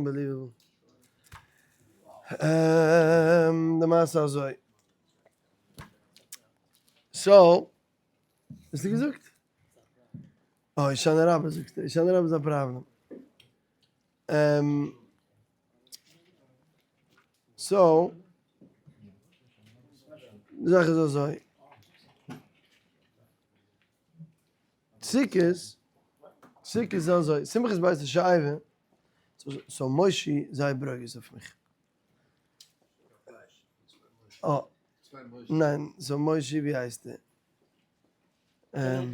Unbelievable. די מעשה אזוי. So, האסטו געזאגט? אה, הושענא רבה זאגסטו, הושענא רבה איז א פראבלעם. So, די זאך איז אזוי. סוכות, סוכות איז אזוי, שמחת בית השואבה, so מושי זייער ברוגז אויף מיך. אה, ניין, so מושי ווי הייסט ער? ניין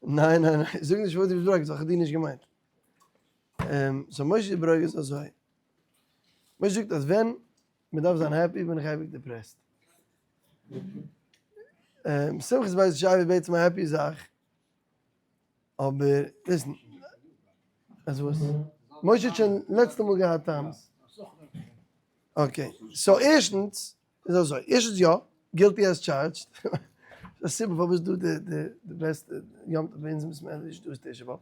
ניין ניין, זאג נישט וואס דו ביסט ברוגז, איך האב דיר נישט געמיינט. So מושי איז ברוגז אזוי. מושי זאגט אז ווען מען דארף זיין happy בין איך אייביג depressed. שמחת בית השואבה איז בעצם א happy זאך, אבער listen, אז וואס? משה האט שוין לעצטע מאל געהאט טענות. Okay, so ערשטנס איז אזוי, ערשטנס יא, guilty as charged, א סיבה פארוואס דא די די די בעסטע יום טוב ביי אונז אין בית מדרש דא איז תשעה באב,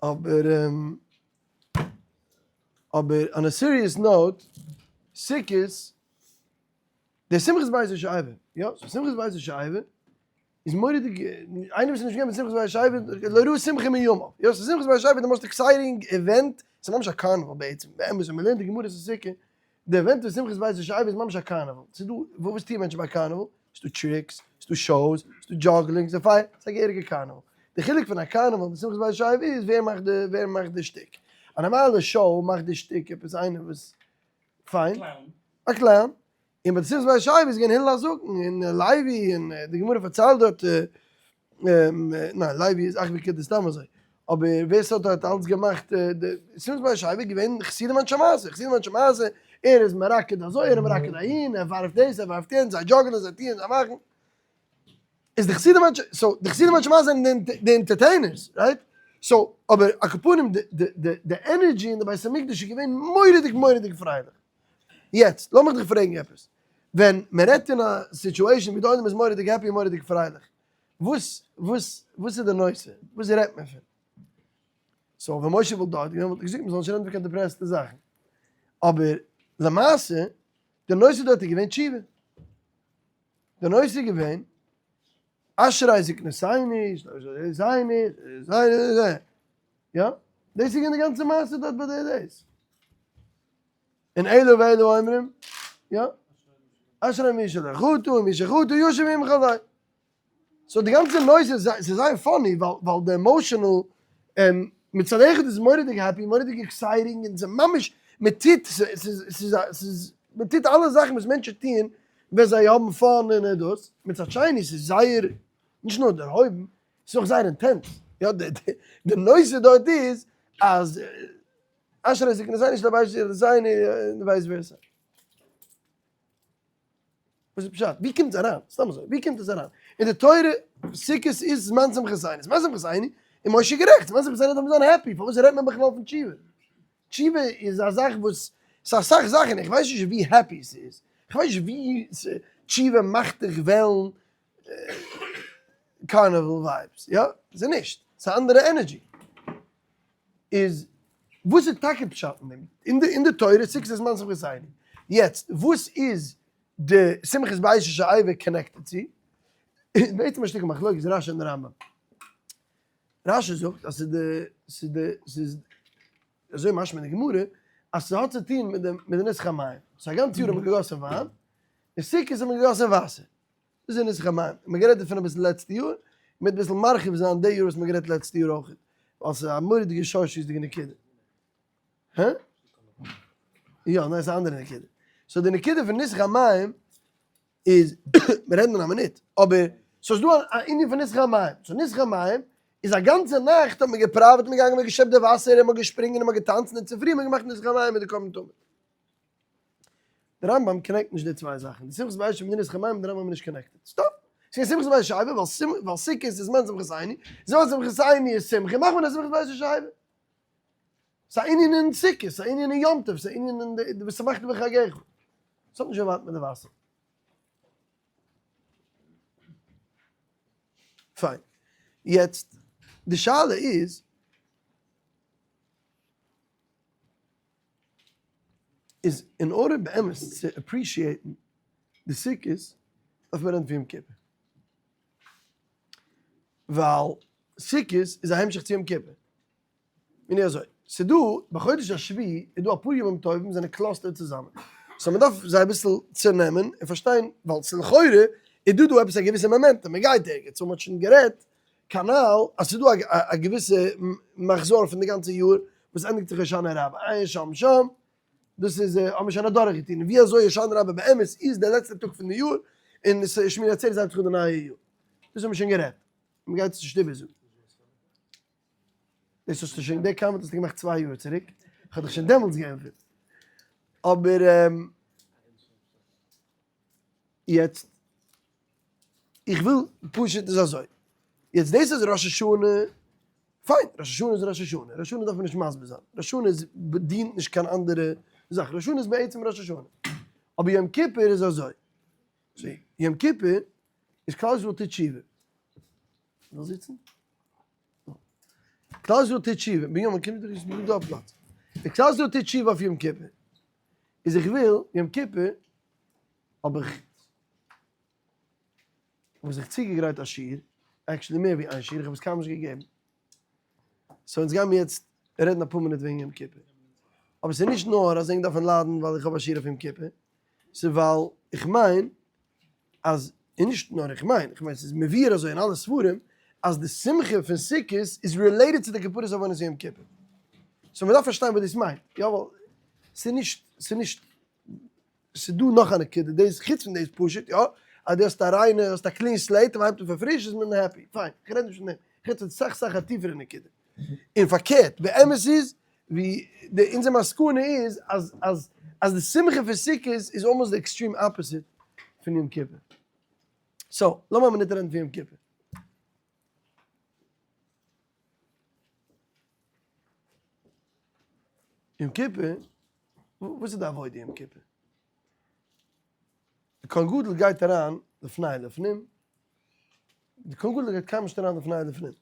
אבער אבער on a serious note, סוכות די שמחת בית השואבה, יא, so שמחת בית השואבה איז מורא'דיג, איינער וואס איז נישט געווען ביי שמחת בית השואבה, לא ראה שמחה מימיו, יא, so שמחת בית השואבה איז די most exciting event, ס'איז ממש א carnival בעצם, באמת ווען מ'לערנט די גמרות אין סוכה, די event פון שמחת בית השואבה איז ממש א carnival, ס'איז דא, וואס טוען מענטשן ביי א carnival? ס'איז דא tricks, ס'איז דא shows, ס'איז דא juggling, ס'איז פייער, ס'איז א געהעריגע carnival. די חילוק פון א carnival און שמחת בית השואבה איז ווער מאכט די, ווער מאכט די שטיק. א נארמאלע show מאכט די שטיק עפעס איינער וואס, פיין, א clown, און ביי די שמחת בית השואבה איז געווען הלל הזקן און לוי און די גמרא פארציילט דארט ניין לוי איז אך וקדוש סתם אזוי אבער ווער ס'האט דארט אלץ געמאכט די שמחת בית השואבה איז געווען חסידים אנשי מעשה חסידים אנשי מעשה ער איז מרקד אזוי ער איז מרקד אהין ער ווארפט דאס ער ווארפט יענץ זיי juggle ען זיי טוען זיי מאכן איז די חסידים אנשי so די חסידים אנשי מעשה זענען די entertainers right so אבער על כל פנים די די די energy אין די בית המקדש איז געווען מורא'דיג מורא'דיג פרייליך. יעצט לאמיך דיך פרעגן עפעס, ווען מען רעדט אין א situation ווי די עולם איז מורא'דיג happy און מורא'דיג פרייליך, וואס וואס וואס איז די נושא? וואס רעדט מען פון? So ווען משה וואלט דארט געווען וואלט ער געזאגט מען זאל נישט רעדן פון קיין depressed ע זאכן, אבער למעשה די נושא דארט איז געווען תשובה, די נושא איז געווען אשרי זקנותינו, יא, דאס איז געווען די גאנצע מעשה דארט ביי די דאס. און אלו ואלו אומרים, יא, אשרי מי שלא חטא ומי שחטא ישוב וימחול לו. So די גאנצע נושא איז ס'איז זייער funny ווייל ווייל די emotional מצד אחד איז מורא'דיג happy מורא'דיג exciting און ס'איז ממש מ'טוט ס'איז ס'איז ס'איז מ'טוט אלע זאכן וואס מענטשן טוען ווען זיי האבן fun און דאס, מצד שני ס'איז זייער נישט נאר דערהויבן ס'איז אויך זייער intense, יא די נושא דארט איז אז אשרי זקנותינו שלא ביישו ילדותינו און vice versa. וואס איז פשט? ווי קומט עס אריין? סתם אזוי, ווי קומט עס אריין? אין די תורה, סוכות איז זמן שמחתינו, זמן שמחתינו איז משה גערעכט, זמן שמחתינו דארף מען זיין happy, פארוואס רעדט מען בכלל פון תשובה? תשובה איז א זאך וואס, ס'איז אסאך זאכן, איך ווייס נישט ווי happy ס'איז, איך ווייס נישט ווי תשובה מאכט דיך וועלן carnival vibes, יא? ס'איז נישט, ס'איז א אנדערע energy. איז וואס איז טאקע פשט אין דעם? אין די אין די תורה סוכות איז זמן שמחתינו. יעצט וואס איז די שמחת בית השואבה connected צו? איז בעצם א שטיקל מחלוקת רשי און רמב ם. רשי זאגט אז ס'איז די ס'איז די ס'איז אזוי משמע אין די גמרא אז ס'האט צו טון מיט די מיט די ניסוך המים. סאו א גאנץ יאר האט מען געגאסן וויין, און סוכות האט מען געגאסן וואסער. דאס איז ניסוך המים, מ'האט גערעדט דערפון אביסל לעצטע יאר, מ'וועט אביסל מרחיב זיין די יאר וואס מ'האט גערעדט לעצטע יאר אויך, ווייל ס'איז א מורא'דיגע שורשיות'דיגע נקודה. הא? יא, ניין ס'איז א אנדערע נקודה. So די נקודה פון ניסוך המים איז, מיר רעדן אין א מינוט, אבער so ס'איז דא א ענין פון ניסוך המים, so ניסוך המים איז א גאנצע נאכט האט מען געפראוועט, מ'איז געגאנגען מ'האט געשעפט די וואסער און מ'האט געשפרינגען און מ'האט געטאנצן און צופרי האט מען געמאכט ניסוך המים מיט די קרבן תמיד. די רמב ם connect נישט די צוויי זאכן, די שמחת בית השואבה מיט די ניסוך המים די רמב ם איז נישט connected. סטאפ! ס'איז שמחת בית השואבה ווייל סוכות איז זמן שמחתינו, זמן שמחתינו איז שמחה, מאכט מען א שמחת בית השואבה. ס'איז א ענין אין סוכות, ס'איז א ענין אין יום טוב, ס'איז א ענין אין די ושמחת בחגיך. ס'האט נישט ווייט מיט די וואסער. פיין. יעצט, די שאלה איז. איז אין order באמת צו appreciate ן די סוכות דארף מען רעדן פון יום כיפור. ווייל סוכות איז א המשך צו יום כיפור. און אזוי, ס'דא, בחודש השביעי איז דא אפאר ימים טובים זענען clustered צוזאמען. so מ'דארף זיי אביסל צונעמען און פארשטיין, ווייל ס'לכאורה איז דא דא עפעס א געוויסע momentum, מ'גייט ערגעץ, so מ'האט שוין גערעדט כנל אז ס'איז דא א געוויסע מחזור פון די גאנצע יאר וואס ענדיגט זיך הושענא רבה, עיין שם שם, דאס איז האבן מיר שוין אדורך געטון, און ווי אזוי הושענא רבה באמת איז דער לעצטער טאג פון די יאר, און שמיני עצרת הייבט זיך אן די נייע יאר, דאס האבן מיר שוין גערעדט, מ'גייט עס נישט איבערזאגן. דאס האסטו שוין, די comment האסטו געמאכט צוויי יאר צוריק, איך האב דיך שוין דעמאלטס געענטפערט. אבער יעצט, איך וויל פשוט איז אזוי, יעצט דאס איז ראש השנה, פיין, ראש השנה איז ראש השנה, ראש השנה דארף מען נישט מסביר זיין, ראש השנה איז דינט נישט קיין אנדערע זאך, ראש השנה איז בעצם ראש השנה. אבער יום כיפור איז אזוי, יום כיפור איז כלל ישראל טוט תשובה. ווילסט זיצן? כלל ישראל טוט תשובה, בנימין קום דא איז דא א פלאץ. די כלל ישראל טוט תשובה אויף יום כיפור. איז איך וויל יום כיפור האב איך האב איך זיך צוגעגרייט א שיעור, actually מער ווי איין שיעור, איך האב עס קיינמאל נישט געגעבן. so אונז גיימיר יעצט רעדן אפאר מינוט וועגן יום כיפור. אבער ס'איז נישט נאר אז ענק דארפן ליידן ווייל איך האב א שיעור אויף יום כיפור, ס'איז ווייל איך מיין אז, און נישט נאר איך מיין, איך מיין ס'איז מבואר אזוי אין אלע ספרים, אז די שמחה פון סוכות איז related צו די כפרת עוונות יום כיפור. so מ'דארף פארשטיין וואס דאס מיינט. יא ווייל ס'איז נישט, ס'איז נישט, ס'איז דא נאך א נקודה, דאס חוץ פון דאס פשוט יא, אז דו האסט א ריינע, האסט א clean slate און מ'הייבט אן פון פריש איז מען happy, פיין, איך רעד נישט פון דעם, איך רעד פון סאך סאך א טיפערע נקודה. און פארקערט, באמת איז, ווי די אונזער מסקנא איז, אז אז אז די שמחה פון סוכות איז almost די extreme opposite פון יום כיפור. so, לאמיר א מינוט רעדן פון יום כיפור. יום כיפור, וואס איז די עבודה יום כיפור? די כהן גדול גייט אריין לפני ולפנים, די כהן גדול גייט קיינמאל נישט אריין לפני ולפנים.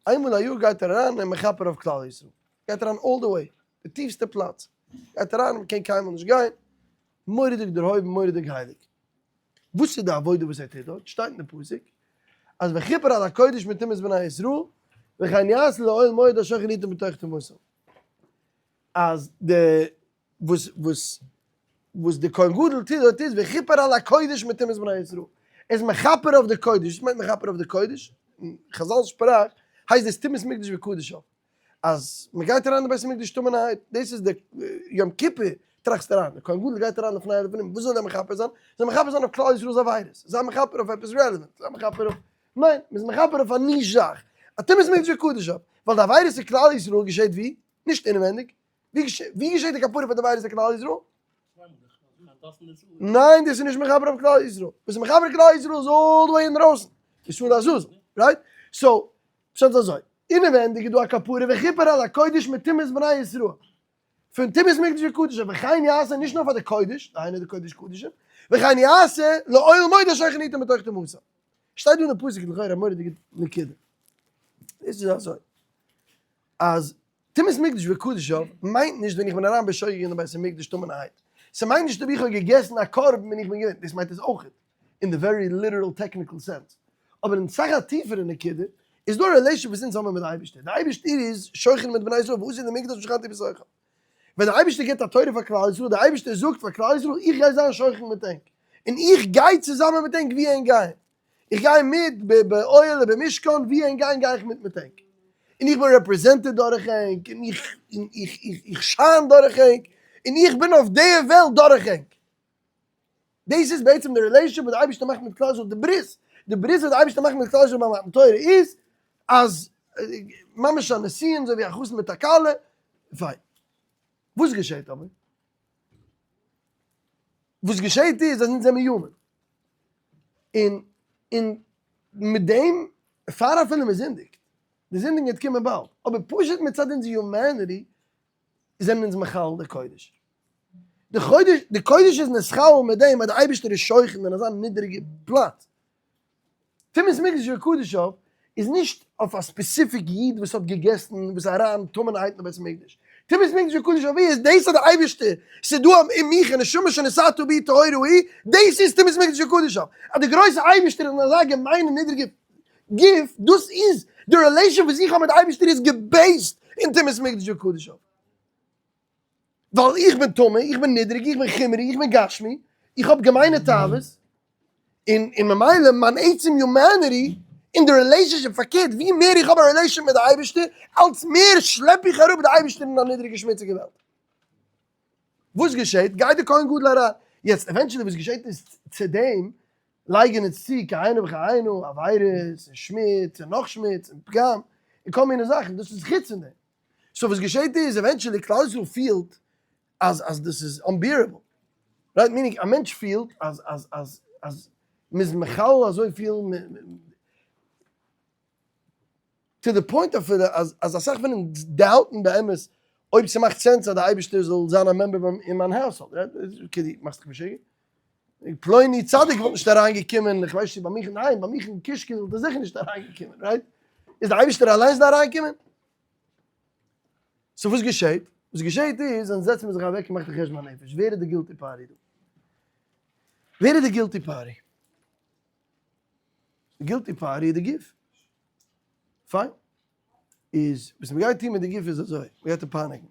איינמאל א יאר גייט ער אריין און מכפר אויף כלל ישראל. גייט אריין all the way, די טיפסטע פלאץ. גייט אריין, מען קען קיינמאל נישט גיין. מורא'דיג דערהויבן, מורא'דיג הייליג. וואס איז די עבודה וואס ער טוט דארט? שטייט אין די פסוק אז וכיפר על הקודש מטומאת בני ישראל, וכן יעשה לאוהל מועד השוכן איתם בתוך טומאתם. אז די וואס וואס וואס די כהן גדול טוט דארט איז וכיפר על הקודש מטומאת בני ישראל, ער איז מכפר אויף די קודש, וואס מיינט מכפר אויף די קודש? אין חזל שפראך הייסט דאס טומאת מקדש וקדשיו, אז מען גייט אריין אין בית המקדש טמא'נערהייט, דאס איז די יום כיפור, טראכסט אריין, די כהן גדול גייט אריין לפני ולפנים, וואס זאל ער מכפר זיין? זאל מכפר זיין אויף כלל ישראל'ס עבירות, זיי מכפר אויף עפעס relevant, זיי מכפר אויף, ניין, מען איז מכפר אויף א נישט זאך, א טומאת מקדש וקדשיו, ווייל די עבירות פון כלל ישראל געשעט ווי? נישט אינעווענדיג, ווי געשעט די כפרה פאר די עבירות פון כלל ישראל? ניין דאס איז נישט מכפר אויף כלל ישראל, וואס איז מכפר כלל ישראל איז all the way אינדרויסן, איז לעזאזל, right? so פשט איז אזוי, אינעווענדיג איז דא א כפרה וכיפר על הקודש מטומאת בני ישראל, פון טומאת מקדש וקדשיו, וכן יעשה נישט נאר פאר די קודש, דהיינו די קודש קדשים, וכן יעשה לאוהל מועד השוכן איתם בתוך טומאתם. שטייט דא אין די פסוק לכאורה א מורא'דיגע נקודה. דאס איז אזוי, אז טומאת מקדש וקדשיו מיינט נישט ווען איך בין אריין בשוגג אין די בית המקדש טמא'נערהייט, ס'מיינט נישט אויב איך האב געגעסן א קרבן ווען איך בין געווען, דאס מיינט עס אויכעט אין די very literal technical sense, אבער אין סאך א טיפערע נקודה איז דא א relation וואס אונז האבן מיט די אייבערשטער, די אייבערשטער איז שוכן מיט בני ישראל ועשו לי מקדש ושכנתי בתוכם, ווען די אייבערשטער גיבט א תורה פאר כלל ישראל, די אייבערשטער זאגט פאר כלל ישראל איך גיי זיין שוכן מיט ענק, און איך גיי צוזאמען מיט ענק ווי ענק גייען, איך גיי מיט באוהל ובמשכן, ווי ענק גייען גיי איך מיט מיט ענק, און איך בין represented דורך ענק, און איך איך איך שיין דורך ענק, און איך בין אויף די וועלט דורך ענק. דאס איז בעצם די relationship וואס די אייבערשטער מאכט מיט כלל ישראל, די ברית, די ברית וואס די אייבערשטער מאכט מיט כלל ישראל ביי מתן תורה איז אז ממש א נישואין אזוי ווי א חתן מיט א כלה, פיין. וואס געשעט אבער? וואס געשעט איז אז אונז זעמיר human, און און מיט דעם פאר אפילו מען זינדיגט, די זינדיגן וועט קומען באלד, אבער פשוט מצד אונזער humanity זענען אונז מחלל די קודש. די קודש, די קודש איז נתחלל מיט דעם אז די אייבערשטער איז שוכן אין אזא נידעריגע פלאץ. טומאת מקדש וקדשיו איז נישט אויף א specific איד וואס האט געגעסן, וואס איז אריין טמא'נערהייט אין בית המקדש. טומאת מקדש וקדשיו איז דאס אז די אייבערשטער, ס'איז דא אין מיך א נשמה שנתת בי טהורה היא, דאס איז טומאת מקדש וקדשיו, אז די גרויסע אייבערשטער איז אין אזא געמיינע נידריגע גוף, דאס איז די relation וואס איך האב מיט די אייבערשטער איז גע based אין טומאת מקדש וקדשיו. ווייל איך בין טמא, איך בין נידריג, איך בין חומרי, איך בין גשמי, איך האב געמיינע תאוות, און און ממילא מיין עצם humanity אין די relationship, פארקערט ווי מער איך האב א relation מיט די אייבערשטער, אלץ מער שלעפ איך אראפ די אייבערשטער אין א נידריגע שמוציגע וועלט. וואס געשעט? גייט די כהן גדול אריין. יעצט eventually וואס געשעט איז צו דעם לייגען אונז צו כהנה וכהנה עבירות און שמוץ און נאך שמוץ און פגם און כל מיני זאכן, דאס איז חוץ פון דעם. so וואס געשעט איז eventually כלל ישראל פילט אז אז דאס איז unbearable, right? Meaning א מענטש פילט אז אז אז אז מ'איז מחלל אזויפיל to the point אפילו אז אז אסאך פון אונז doubt ן באמת אויב ס'מאכט sense אז די אייבערשטער זאל זיין א member אין מיין household, right? כאילו מאכסט דיך משוגע? פלוני צדיק וואלט נישט אריין געקומען, איך ווייס נישט ביי מיך אינדערהיים, ביי מיך אין קישקע וואלט ער זיכער נישט אריין געקומען, right? איז די אייבערשטער אליינס דא אריין געקומען? So וואס געשעט? וואס געשעט איז, אז זעצט מען זיך אוועק און מאכט א חשבון הנפש, ווער איז די guilty party דא? ווער איז די guilty party? די guilty party איז די גוף. פיין. איז וואס מען גייט טון מיט די גוף איז אזוי, מען גייט אים פייניגן.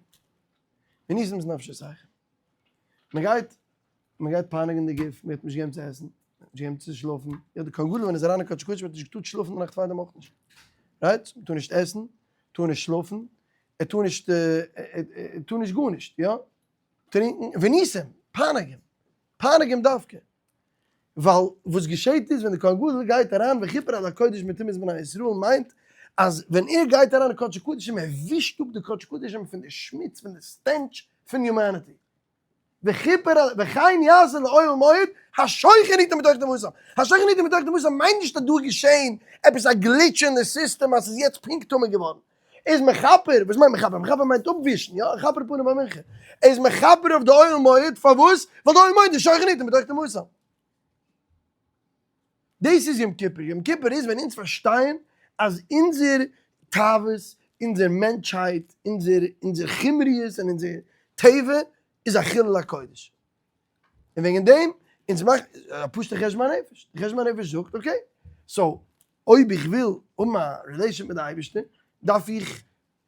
וניסים איז נפשותיכם. מען גייט מען גייט פייניגן די גוף, מען גייט נישט געבן צו עסן, נישט געבן צו שלאפן, יא די כהן גדול ווען ער איז אריין אין קודש קדשים האט נישט געטארט שלאפן די נאכט פאר דעם אויך נישט, right? מען טאר נישט עסן, טאר נישט שלאפן, ער טאר נישט, ער טאר נישט גארנישט, יא? טרינקען, וניסים, פייניגן, פייניגן דווקא, ווייל וואס געשעט איז ווען די כהן גדול גייט אריין וכיפר על הקודש מטומאת בני ישראל מיינט אז ווען ער גייט אריין אין קודש קדשים ער ווישט אפ די קודש קדשים פון די שמוץ פון די stench פון humanity. וכיפר על וכן יעשה לאוהל מועד השוכן איתו מתוך טומאתם. השוכן איתו מתוך טומאתם מיינט נישט אז דא איז געשען עפעס א glitch אין די סיסטעם אז ס'איז יעצט פונקט טמא געווארן. ער איז מכפר, וואס מיינט מכפר? מכפר מיינט אפווישן, יא? מכפר פנים במנחה. ער איז מכפר אויף די אוהל מועד, פארוואס? ווייל די אוהל מועד איז שוכן איתו מתוך טומאתם. דאס איז יום כיפור, יום כיפור איז ווען אונז פארשטייען אז אונזער תאוות, אונזער מענטשהייט, אונזער אונזער חומריות און אונזער טבע איז א חילול הקודש. און וועגן דעם אונז מאכט א פשוט'ע חשבון הנפש, די חשבון הנפש זאגט okay, so אויב איך וויל האבן א relation מיט די אייבערשטער דארף איך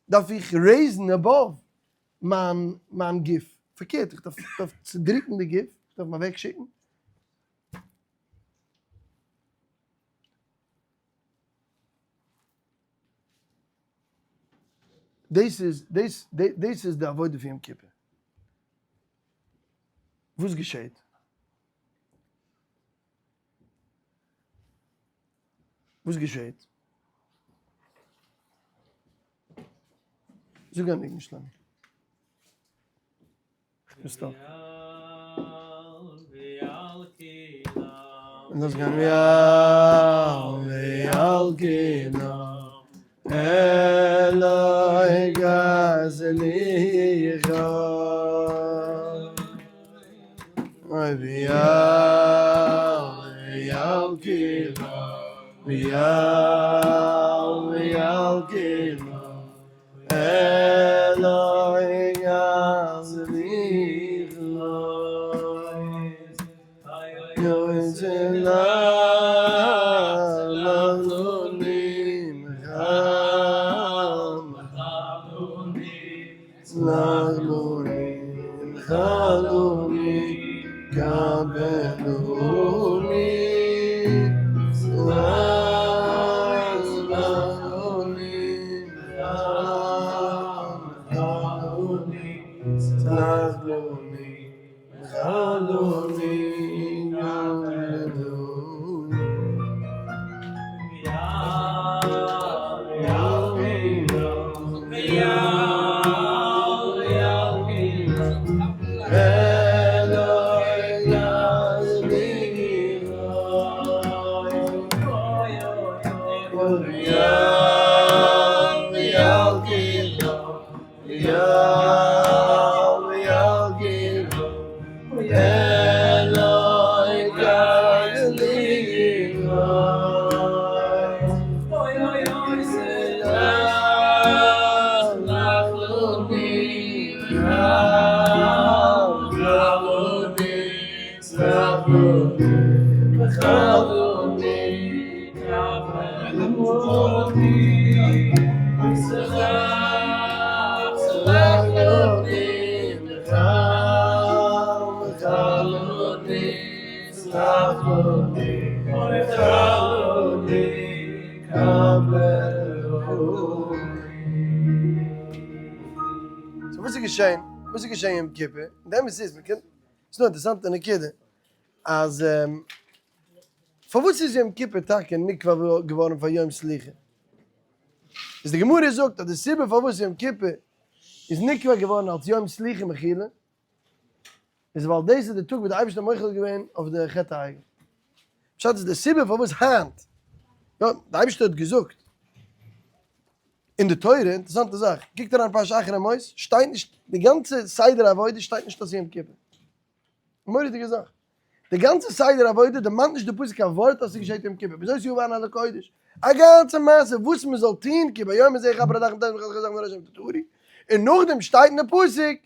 דארף איך raise ן above מיין מיין גוף, פארקערט איך דארף דארף צודריקן די גוף, איך דארף אים אוועקשיקן. דאס איז דאס דאס איז די עבודה פון יום כיפור. וואס געשעט? וואס געשעט? זאג א ניגון שלומי. כ'בין stuck. און דאס גיין ויעל ויעל כולם אלוהי גזליך אוי ויעל ויעל כולם ויעל ויעל כולם אלוהי גזליך Yeah. געשען? וואס איז געשען יום כיפור? די אמת איז, מ'קען, ס'איז דא א אינטערעסאנטע נקודה, אז פארוואס איז יום כיפור טאקע נקבע געווארן פאר יום סליחה? איז די גמרא זאגט אז די סיבה פארוואס יום כיפור איז נקבע געווארן אלס יום סליחה מחילה, איז ווייל דאס איז די טאג וואס די אייבערשטער האט מוחל געווען אויף די חטא העגל. פשט איז די סיבה פארוואס היינט, יא, די אייבערשטער האט געזאגט אין די תורה, אינטערעסאנטע זאך, קוקט אריין פרשת אחרי מות, שטייט נישט, די גאנצע סדר עבודה שטייט נישט אז יום כיפור. מורא'דיגע זאך. די גאנצע סדר עבודה דערמאנט נישט די פסוק קיין ווארט אז ס'געשעט יום כיפור, וויאזוי ס'יאר ווארן אלע קודש, א גאנצע מעשה וואס מ'זאל טון כי ביום הזה יכפר עליכם תשבו חלקכם זכר לה' תטהרו, און נאכדעם שטייט אין די פסוק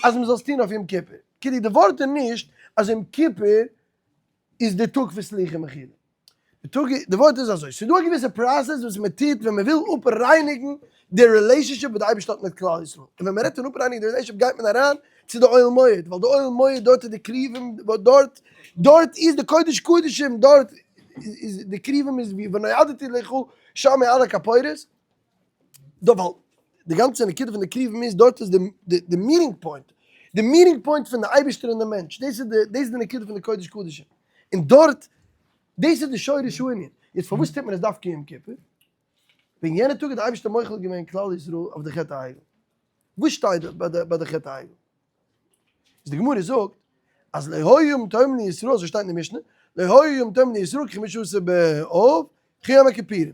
אז מ'זאל עס טון אויף יום כיפור, כאילו די ווארט איז נישט אז יום כיפור איז די טאג פון סליחה ומחילה. די טאג די ווארט איז אזוי, ס'איז דא א געוויסע process וואס מען טוט ווען מען וויל אפרייניגן די relationship וואס די אייבערשטער האט מיט כלל ישראל, און ווען מען רעדט פון אפרייניגן די relationship גייט מען אריין צו די אוהל מועד, ווייל די אוהל מועד דארט איז די כרובים, דארט דארט איז די קודש קדשים, דארט איז די כרובים איז ווי ונועדתי לך שם מעל הכפורת, דא ווייל די גאנצע נקודה פון די כרובים איז דארט איז די די meeting point, די meeting point פון די אייבערשטער און די מענטש, דאס איז די דאס איז די נקודה פון די קודש קדשים, און דארט דאס איז די שורש הענין, יעצט פארוואס טוט מען עס דווקא יום כיפור? וועגן יענע טאג האט די אייבערשטער מוחל געווען כלל ישראל אויף די חטא העגל, וואס שטייט דארט ביי די ביי די חטא העגל? איז די גמרא זאגט אז לא היו ימים טובים לישראל, אזוי שטייט אין די משנה, לא היו ימים טובים לישראל כחמשה עשר באב כיום הכיפורים,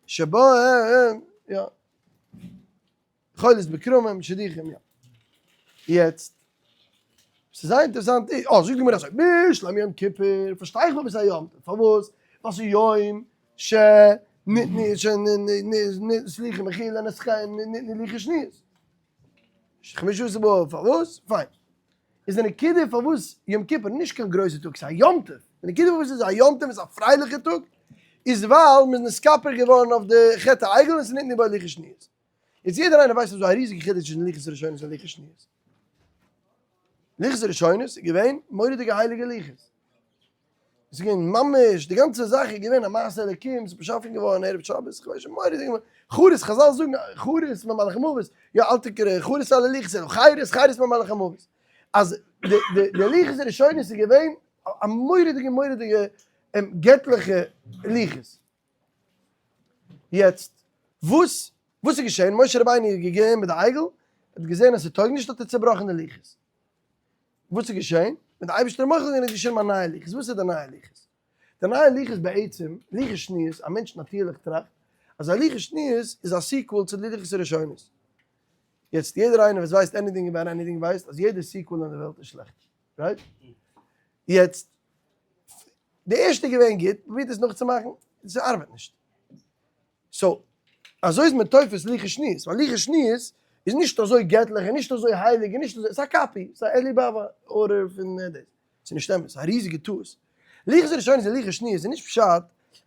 שבהם, יא, חולות בכרמים, שידוכים, יא. יעצט, ס'איז זייער אינטערעסאנט, אה, זאגט די גמרא אזוי, בשלמא יום כיפור, פארשטיי איך פארוואס ס'איז א יום טוב, פארוואס? ווייל ס'איז יום ש ניתנו ש סליחה מחילה ניתנו לוחות שניות. חמשה עשר באב, פארוואס? פיין. איז די נקודה פארוואס יום כיפור נישט קיין גרויסע טאג, ס'איז א יום טוב, די נקודה פארוואס ס'איז א יום טוב, ס'איז א פרייליכע טאג, איז ווייל מ'איז נתכפר געווארן אויף די חטא העגל און ס'איז ניתנו בו לוחות שניות. יעצט יעדער איינער ווייסט אז ס'איז דא א ריזיגע חילוק צווישן לוחות ראשונות און לוחות שניות. לוחות ראשונות איז געווען מורא'דיגע הייליגע לוחות. עס איז געווען ממש, די גאנצע זאך איז געווען א מעשה אלוקים, עס איז באשאפן געווארן ערב שבת, איך ווייס נישט, מורא'דיג, חרות, חזל זאגן חרות ממלאך המוות, יא אל תקרא חרות על הלוחות, אלא חירות, חירות ממלאך המוות. אז די די די לוחות הראשונות איז געווען א מורא'דיגע מורא'דיגע געטליכע לוחות. יעצט, וואס וואס איז געשען? משה רבינו איז געגאנגען מיט די עגל, ער האט געזען אז ס'טויג נישט האט ער צעבראכן די לוחות. וואס איז געשען? ווען די אייבערשטער מוחל געווען איז געשען א נייע לוחות, וואס איז די נייע לוחות? די נייע לוחות בעצם, לוחות שניות, א מענטש נאטירליך טראכט אז א לוחות שניות איז א sequel צו די לוחות הראשונות. יעצט יעדער איינער וואס ווייסט anything about anything ווייסט אז יעדע sequel אין די וועלט איז שלעכט, right? יעצט, די ערשטע איז געווען גוט, פרובירט עס נאכצומאכן, ס'ארבעט נישט. so, אזוי איז מען תופס לוחות שניות, ווייל לוחות שניות איז נישט אזוי געטליך און נישט אזוי הייליג און נישט אזוי, ס'איז א copy, ס'איז א Alibaba order פון דאס. ס'איז נישט אמת, ס'איז א ריזיגע טעות. לוחות הראשונות און לוחות שניות איז נישט פשט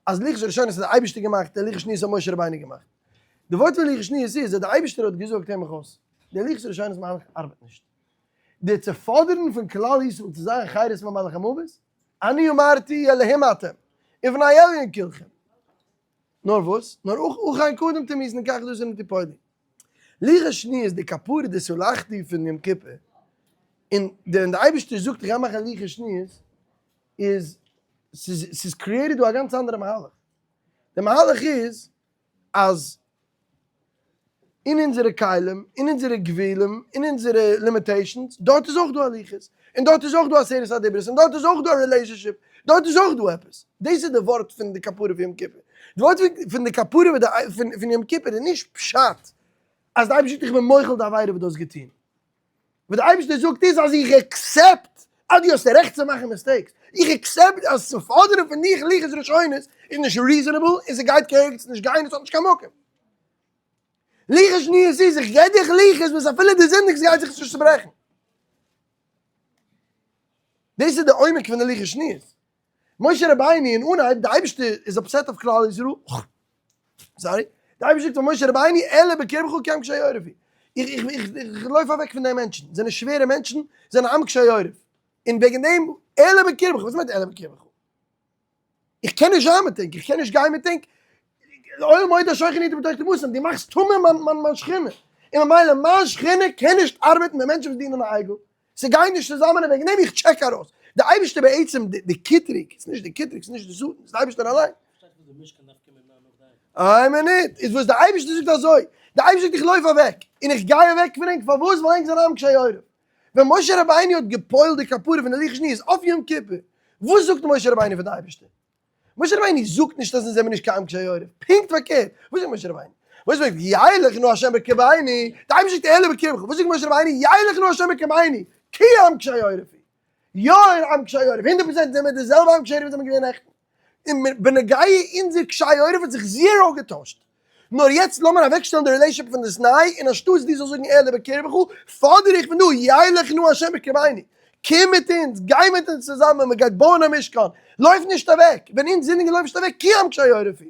אז לוחות הראשונות האט דער אייבערשטער געמאכט און לוחות שניות האט משה רבינו געמאכט. די ווארט פון לוחות שניות איז אז דער אייבערשטער האט געזאגט הער מיך אויס, די לוחות הראשונות מהלך ארבעט נישט. די צו פאדערן פון כלל ישראל צו זיין חירות ממלאך המוות, אני אמרתי אלהים אתם, ובני עליון כולכם. נאר וואס? נאר אויך אין קודם תמותון כך דאס זענען די פועלים. לוחות שניות די כפרה די סלחתי פון יום כיפור, און די ווען די אייבערשטער זאגט איך גיי מאכן לוחות שניות, איז ס'איז ס'איז created דא א גאנץ אנדערע מהלך. די מהלך איז אז אין אונזערע כלים, אין אונזערע גבולים, אין אונזערע limitations, דארט איז אויך דא א לוחות, און דארט איז אויך דא עשרת הדיברות, און דארט איז אויך דא א relationship, דארט איז אויך דא עפעס. דאס איז די ווארט פון די כפרה פון יום כיפור. די ווארט פון די כפרה פון יום כיפור איז נישט פשט אז די אייבערשטער זאגט איך בין מוחל די עבירה וואס דו האסט געטון. וואס די אייבערשטער זאגט איז אז איך accept אז דו האסט רעכט צו מאכן mistakes, איך accept אז צו פאדערן פון דיך לוחות ראשונות איז נישט reasonable און ס'גייט קיין ערגעץ נישט גיין און ס'האט נישט קיין מקום. לוחות שניות איז איך געב דיך לוחות וואס אפילו דו זינדיגסט גייט זיך עס נישט צוברעכן. דאס איז די עומק פון די לוחות שניות. משה רבינו אין אנהייב די אייבערשטער איז upset אויף כלל ישראל, sorry, די אייבערשטער זאגט פאר משה רבינו אעלה בקרבך כי עם קשה עורף הוא, איך איך איך איך לויף אוועק פון די מענטשן, זענען שווערע מענטשן, זענען עם קשה עורף, און וועגן דעם אעלה בקרבך, וואס מיינט אעלה בקרבך? איך קען נישט זיין מיט ענק, איך קען נישט גיין מיט ענק, אוהל מועד השוכן איתו בתוך טומאתם, דו מאכסט טמא מיין מיין מיין שכינה, און ממילא מיין שכינה קען נישט ארבעטן מיט מענטשן וואס דינען א עגל, ס'גייט נישט צוזאמען און וועגן דעם איך check ארויס. די אייבערשטער בעצם די קטרוג, ס'איז נישט די קטרוג, ס'איז נישט די שטן, ס'איז די אייבערשטער אליין. איין מינוט, איז וואס די אייבערשטער זאגט אזוי, די אייבערשטער זאגט איך לויף אוועק, און איך גיי אוועק פון ענק, פארוואס? ווייל ענק זענען עם קשי עורף. ווען משה רבינו האט גע'פועל'ט די כפרה פון די לוחות שניות אויף יום כיפור, וואס זאגט משה רבינו פאר די אייבערשטער? משה רבינו זאגט נישט אז אונז זעמיר נישט קיין עם קשי עורף, פונקט פארקערט, וואס זאגט משה רבינו? משה רבינו זאגט ילך נא השם בקרבנו, די אייבערשטער זאגט אעלה בקרבך, וואס זאגט משה רבינו? ילך נא השם בקרבנו, כי עם קשי עורף הוא. יא עם קשי עורף, 100% זעמיר די זעלבע עם קשי עורף וואס זעמיר געווען נעכטן. און בנוגע אונזער קשי עורף האט זיך zero געטוישט. נאר יעצט לאמיר אוועקשטעלן די relationship פון דאס ניי, און אנשטאטס דו זאלסט זאגן אעלה בקרבך, פאדער איך פון דא, ילך נא השם בקרבנו, קום מיט אונז, גיי מיט אונז צוזאמען, מען גייט בויען א משכן, לויף נישט אוועק, ווען אונז זינדיגן לויף נישט אוועק, כי עם קשי עורף הוא.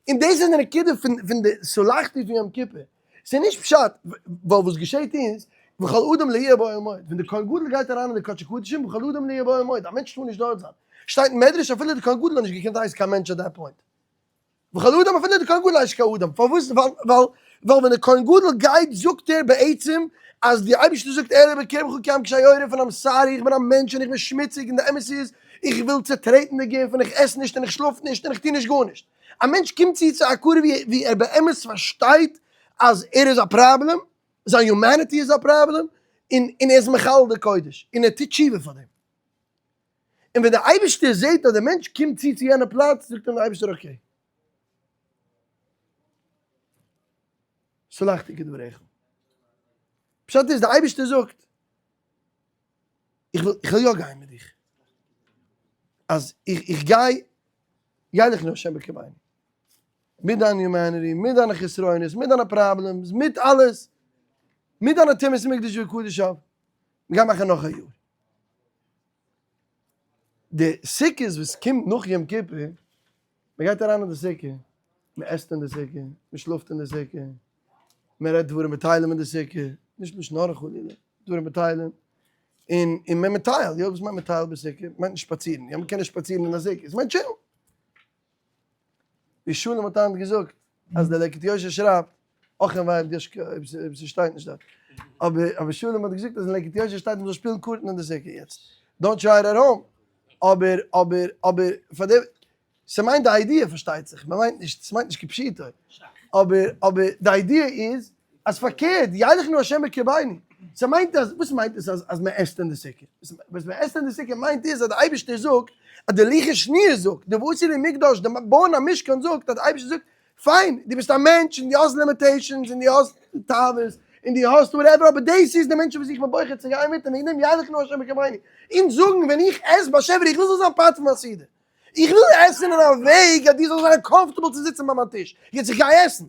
און דאס איז די נקודה פון די סלחתי פון יום כיפור, ס'איז נישט פשט, ווייל וואס געשעט איז, וכל אדם לא יהיה באוהל מועד, ווען די כהן גדול גייט אריין אין די קדשי קדשים, וכל אדם לא יהיה באוהל מועד, א מענטש טאר נישט דארט זיין, שטייט אין מדרש אפילו די כהן גדול האט נישט געקענט הייסן קיין מענטש at that point. וכל אדם אפילו די כהן גדול הייסט קיין אדם, פארוואס? ווייל ווייל ווען די כהן גדול גייט זאגט ער בעצם אז די אייבערשטער זאגט אעלה בקרבך כי עם קשה עורף און I'm sorry איך בין א מענטש און איך בין שמוציג און די אמת איז איך וויל צוטרעטן די גוף און איך עס נישט און איך שלאף נישט און איך טו נישט גארנישט. א מענטש קומט צו צו א הכרה ווי ער באמת פארשטייט אז ער איז א פראבלעם, זיין humanity איז א פראבלעם, און און ער איז מחלל די קודש און ער טוט תשובה פאר דעם. און ווען דער אייבערשטער זעט אז דער מענטש קומט צו צו יענע פלאץ, זאגט אים דער אייבערשטער okay, סלחתי כדבריך. פשט איז, דער אייבערשטער זאגט, איך וויל, איך וויל יא גיין מיט דיך, אז איך, איך גיי, ילך נא השם בקרבנו, מיט דיין humanity, מיט דיינע חסרונות, מיט דיינע problems, מיט אלעס, מיט דיינע טומאת מקדש וקדשיו, מיר גייען מאכן נאך א יאר. די סוכות וואס קומט נאך יום כיפור, מען גייט אריין אין די סוכה, מען עסט אין די סוכה, מען שלאפט אין די סוכה, מען רעדט דברים בטלים אין די סוכה, נישט לשון הרע חלילה, דברים בטלים, און און מען מטייל, יא וואס מיינט מטייל בסוכה? מיינט נישט שפאצירן, יא מען קען נישט שפאצירן אין א סוכה, עס מיינט chill ן. ווי שלום האט היינט געזאגט אז דער לקט יושר שרייבט, אך און וויי אויב ס'שטייט נישט דארט, אבער אבער שלום האט געזאגט אז אין לקט יושר שטייט מ'זאל שפילן קארטן אין די סוכה יעצט, don't try it at home, אבער אבער אבער פאר דעם, ס'מיינט די idea פארשטייט זיך, מ'מיינט נישט, ס'מיינט נישט כפשוטו, אבער אבער די idea איז אז פארקערט, ילך נא השם בקרבנו, ס'מיינט אז, וואס מיינט עס אז אז מ'עסט אין די סוכה? וואס מ'עסט אין די סוכה מיינט איז אז די אייבערשטער זאגט, אז די לוחות שניות זאגט, די ועשו לי מקדש, די בויען א משכן זאגט, אז די אייבערשטער זאגט, פיין, דו ביסט א מענטש און דו האסט limitations און דו האסט תאוות און דו האסט whatever, אבער דאס איז די מענטשן וואס איך בין בוחר צו גיין מיט און וועגן דעם ילך נא השם בקרבנו. אונז זאגן ווען איך עס באשעפער איך וויל זאל זיין part פון מיין סעודה. איך וויל עסן אין א וועג אז דו זאלסט זיין comfortable צו זיצן ביי מיין טיש. יעצט איך גיי עסן.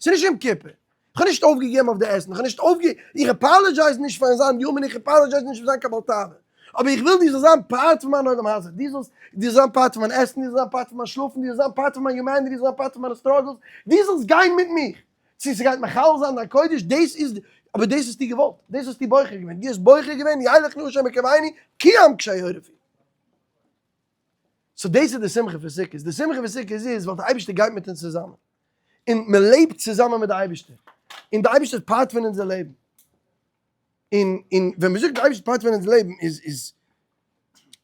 ס'איז נישט יום כיפור. איך האב נישט אויפגעגעבן אויף די עסן, איך האב נישט אויפגע... איך apologize נישט פארן זיין human, איך apologize נישט פארן זיין קיין בעל תאווה. אבער איך וויל דו זאלסט זיין part פון מיין עולם הזה, דו זאלסט, דו זאלסט זיין part פון מיין עסן, דו זאלסט זיין part פון מיין שלאפן, דו זאלסט זיין part פון מיין humanity, דו זאלסט זיין part פון מיינע struggles, דו זאלסט גיין מיט מיך. צו ס'גייט מחלל זיין דיין קודש, דאס איז, אבער דאס האסטו געוואלט, דאס האסטו בוחר געווען, דו האסט בוחר געווען, ילך נא השם בקרבנו, כי עם קשה עורף הוא. so דאס איז די שמחה פון סוכות, די שמחה פון סוכות איז ווייל די אייבערשטער גייט מיט אונז צוזאמען, און מען לעבט צוזאמען מיט די אייבערשטער, און די אייבערשטער איז part פון אונזער לעבן, און און ווען מען זאגט די אייבערשטער איז part פון אונזער לעבן איז איז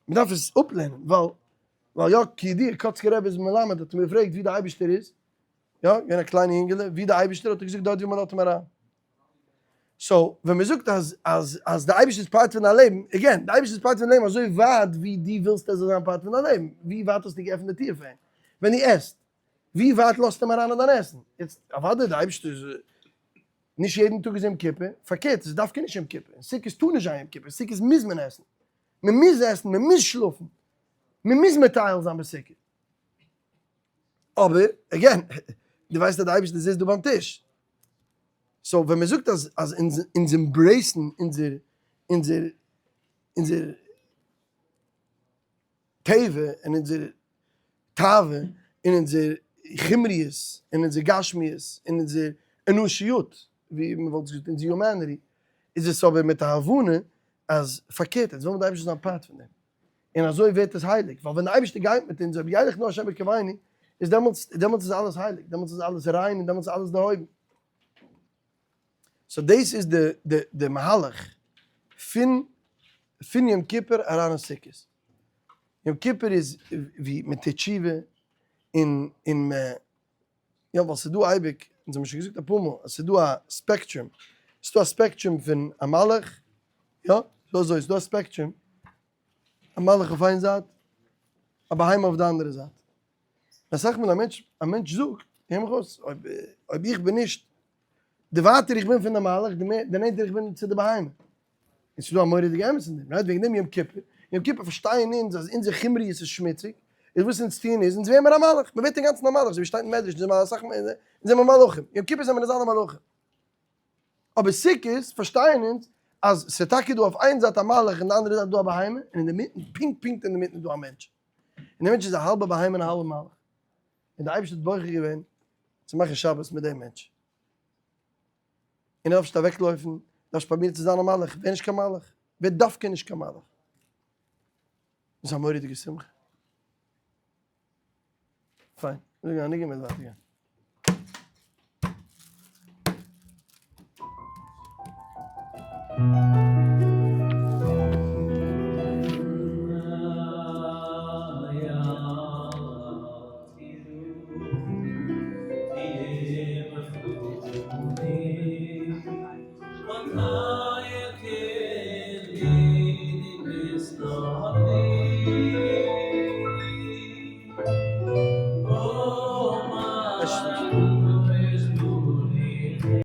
מען דארף עס אפלערנען, ווייל ווייל יא כידוע קאצקער רבי איז מלמד האט אים געפרעגט ווי די אייבערשטער איז, יא געווען א קליינע יונגעלע, ווי די אייבערשטער האט ער געזאגט דארט ווי מען לאזט אים אריין. so ווען מען זאגט אז אז אז די אייבערשטער איז part פון דיין לעבן, again, די אייבערשטער איז part פון לעבן אזוי ווייט ווי דו ווילסט ער זאל זיין part פון דיין לעבן, ווי ווייט האסטו געעפנט די טיר פאר אים? ווען דו עסט, ווי ווייט לאזטו אים אריין אין דיין עסן? יעצט אוודאי די אייבערשטער איז נישט יעדן טאג איז יום כיפור, פארקערט עס איז דווקא נישט יום כיפור, סוכות טאר נישט זיין יום כיפור, סוכות מוז מען עסן, מען מוז עסן, מען מוז שלאפן, מען מוז מטייל זיין בסוכה. אבער, again, דו ווייסט אז די אייבערשטער זיצט דא ביים טיש. so ווען מען זאגט אז אז אונז אונז embrace ן אונזער אונזער אונזער טבע און אונזער תאווה און אונזער חומריות און אונזער גשמיות און אונזער אנושיות, ווי מען וואלט געזאגט אונזער humanity, איז עס אבער מיט א הבנה אז פארקערט, אונז ווילן די אייבערשטער זאל זיין part פון דעם. און אזוי ווערט עס הייליג, ווייל ווען דער אייבערשטער גייט מיט אונז, אויב ילך נא השם בקרבנו, איז דעמאלטס, דעמאלטס איז אלעס הייליג, דעמאלטס איז אלעס ריין און דעמאלטס איז אלעס דערהויבן. So דאס איז די די די מהלך פון פון יום כיפור אריין אין סוכות. יום כיפור איז ווי מען טוט תשובה און און מען יא ווייל ס'איז דא אייביג, אונז האבן שוין געזאגט אפאר מאל אז ס'איז דא א spectrum, ס'איז דא א spectrum פון א מלאך, יא, ס'איז אזוי, ס'איז דא א spectrum, א מלאך אויף איין זייט, א בהמה אויף די אנדערע זייט. אסאך מאל א מענטש, א מענטש זאגט, הער מיך אויס, אויב אויב איך בין נישט, די ווייטער איך בין פון די מלאך, די מער, די נענטער איך בין צו די בהמה. און ס'איז דא א מורא'דיגע אמת אין דעם, right? וועגן דעם יום כיפור, יום כיפור פארשטייען אונז אז אונזער חומריות איז שמוציג, איז וואס אונז טוען איז, אונז ווערן מיר א מלאך, מ'ווערט אינגאנצן א מלאך, אזוי ווי שטייט אין מדרש, אונז זעמיר אסאך, אונז זעמיר מלאכים, יום כיפור זעמיר אונז אלע מלאכים. אבער סוכות פארשטייען אונז אז ס'איז טאקע דא אויף איין זייט א מלאך און די אנדערע זייט איז דא א בהמה, און אינדערמיטן, פונקט פונקט אינדערמיטן איז דא א מענטש. און דער מענטש איז א האלבע בהמה און א האלבע מלאך. און דער אייבערשטער האט בוחר געווען צו מאכן שבת מיט דעם מענטש. און ער דארף נישט אוועקלויפן, דארף נישט פרובירן צו זיין א מלאך, ווער נישט קיין מלאך, ווער דווקא נישט קיין מלאך. דאס איז א מורא'דיגע שמחה. פיין, זאג א ניגון מיר ווייטער גיין.